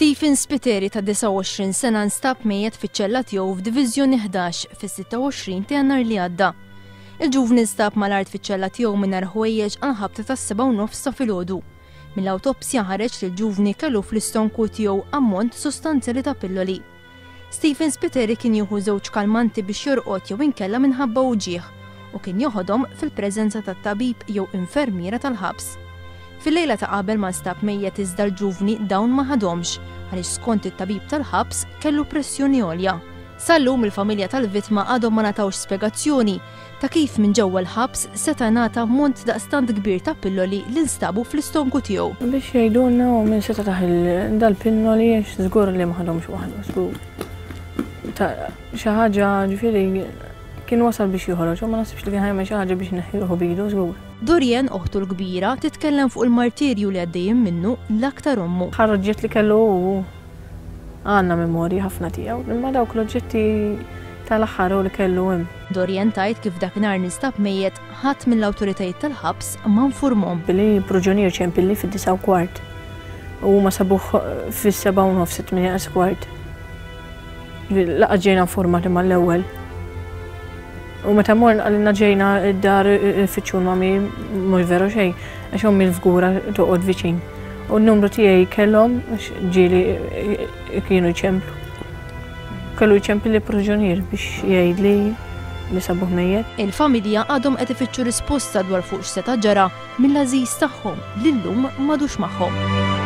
Stephen Spiteri ta' 29 sena nstab mejjet fiċ-ċella tiegħu f'Diviżjoni 11 fis-26 ta' Jannar li għadda. Il-ġuvni nstab mal-art fiċ-ċella tiegħu mingħajr ħwejjeġ għal ħabta tas-7 u nofs ta' filgħodu. Mill-awtopsja ħareġ li l-ġuvni kellu fl-istonku tiegħu ammont sostanzjali ta' pilloli. Stephen Spiteri kien jieħu żewġ kalmanti biex jorqod jew inkella minħabba uġigħ u kien joħodhom fil-preżenza ta' tabib jew infermiera tal-ħabs. Fil-lejla ta' qabel ma nstab mejjet iżda l-ġuvni dawn ma ħadhomx għaliex skont it-tabib tal-ħabs kellu pressjoni għolja. Sal-lum il-familja tal-vittma għadhom ma ngħatawx spjegazzjoni ta' kif minn ġewwa l-ħabs seta' ngħata ammont daqstant kbir ta' pilloli li nstabu fl-istonku tiegħu. Biex jgħidulna u min seta' tah dal-pinnoli għax żgur li ma ħadhomx waħdu, żgur. Ta' xi ħaġa ġifieri kien wasal biex joħroġ u ma naħsibx li kien ħa jagħmel xi ħaġa biex ineħħi ruħu b'idu żgur. Dorianne, oħtu l-kbira, titkellem fuq il-martirju li għaddejjin minnu l-aktar ommu. Aħħar oġġett li kellu hu Għandna memorji ħafna tiegħu, imma dawk l-oġġetti tal-aħħar hu li kellu hemm. Dorianne tgħid kif dakinhar li nstab mejjet, ħadd mill-awtoritajiet tal-ħabs ma nfurmhom. Billi pruġunier ċempilli fid-disgħa u kwart u huma sabuh fis-sebgħa u nofs, it-tmienja nieqes kwart. Laqas ġejna nfurmati mal-ewwel. U meta morna qalilna ġejna d-dar nfittxu l-mami mhux veru xejn, għax ommi l-fgura toqgħod viċin. U n-numru tiegħi kellhom għax ġieli kienu jċemplu. Kellu jċempli proġunier biex jgħidli li sabuh mejjet. Il-familja għadhom qed ifittxu risposta dwar fuq x'seta' ġara mill-għażiż tagħhom li llum m'għadux magħhom.